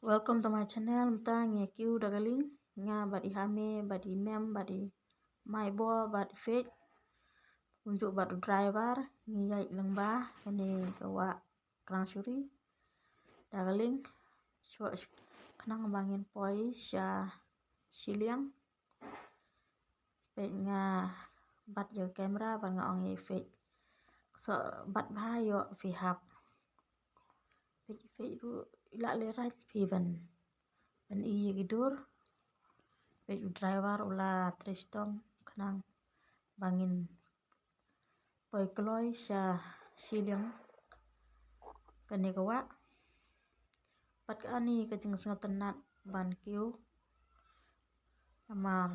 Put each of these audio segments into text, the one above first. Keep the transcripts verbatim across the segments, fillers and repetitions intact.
Welcome to my channel. Mynta ngi kiew da ka lieng, nga bad i Hame bad i Mem bad i Maibo bad i Fej. Kumjuh bad u driver ngi ïaid lyngba kane ka wah Krang Shuri da ka lieng. Shuwa khnang ba ngin poi sha shiliang. Peit nga bat ïa ka camera bad nga ong ïa i Fej, so bat bha ïoh phi hap. Peit i Fej ruh i la lehraiñ phi ban ban i ïa ki dur. Peit u driver u la trei shitom khnang ba ngin poi kloi sha shiliang kane ka wah. Pat kane ka jingsngewtynnat ban kiew. Namar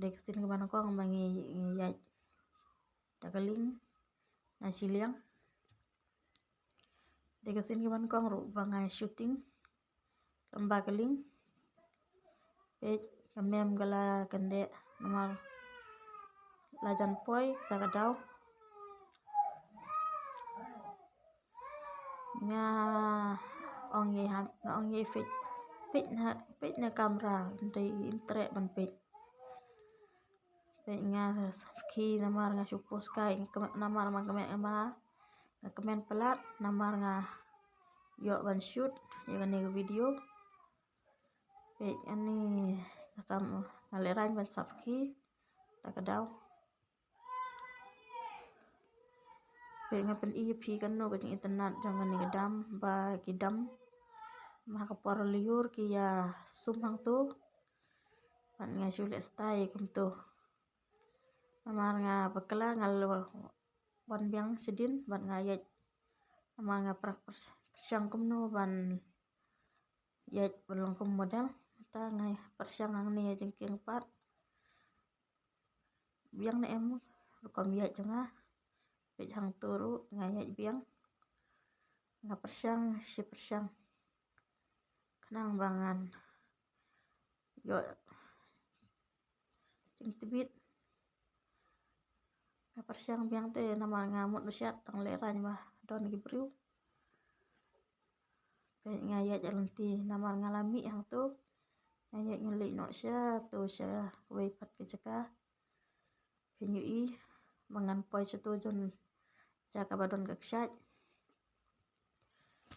dei ka sien kaba nyngkong ba ngi, ngi ïaid da ka lieng na shiliang. Dei ka sien kaba nyngkong ruh ba nga shooting lyngba ka lieng. Peit ka Mem ka la kyndeh namar la jan poi ta ka daw. Nga ong ïa i Ham, nga ong ïa i Fej, peit na, peit na camera, dei im treh ban peit. Peit nga sakhi namar nga shu post kai, nga kmen, namar ma kmen, ma nga kmen palat namar nga ïoh ban shoot ïa kane ka video. Peit ani ka sam, nga lehraiñ ban sakhi ta ka daw. Peit nga pyni ïa phi kano ka jingitynnat jong kane ka dam, ba ki dam ma ha ka por lyiur ki ïa sum hangto. Bad nga shu leh style kumto. Namar nga bakla nga la wan biang shadien bad nga ïaid. Namar nga pyrshang kumno ban ïaid ban long kum model. Mynta nga pyrshang hangne ïa jingkieng pat. Biang ne em rukom ïaid jong nga. Peit hangto ruh nga ïaid biang. Nga pyrshang shi pyrshang khnang ba ngan ïoh jingtbit. Nga pyrshang biang te namar nga mut ba shat tang lehraiñ ba don ki briew. Peit nga ïaid ïa lynti namar nga la mih hangto. Nga ïaid nga leit noh sha to sha kawei pat ka jaka. Phin ïohi ba ngan poi sha to jon jaka ba don ka kshaid.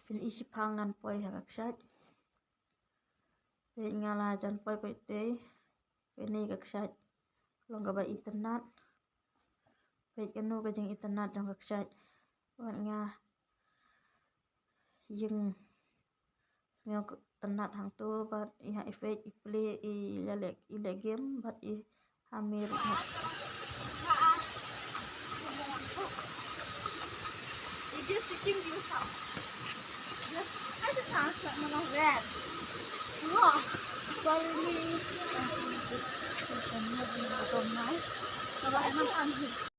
Phin i shiphang ngan poi ha ka kshaid. Peit nga la jan poi peit te. Peit ne ka kshaid long kaba itynnat. Peit kano ka jingitynnat jong ka kshaid. Wat nga ïeng sngewtynnat hangto bad i ha i Fej i play i la leh, i leh game bad i Hame ruh. It is sitting view sound. Yes, I just asked that one of that. What? Sorry, me. Kalau emang anjing.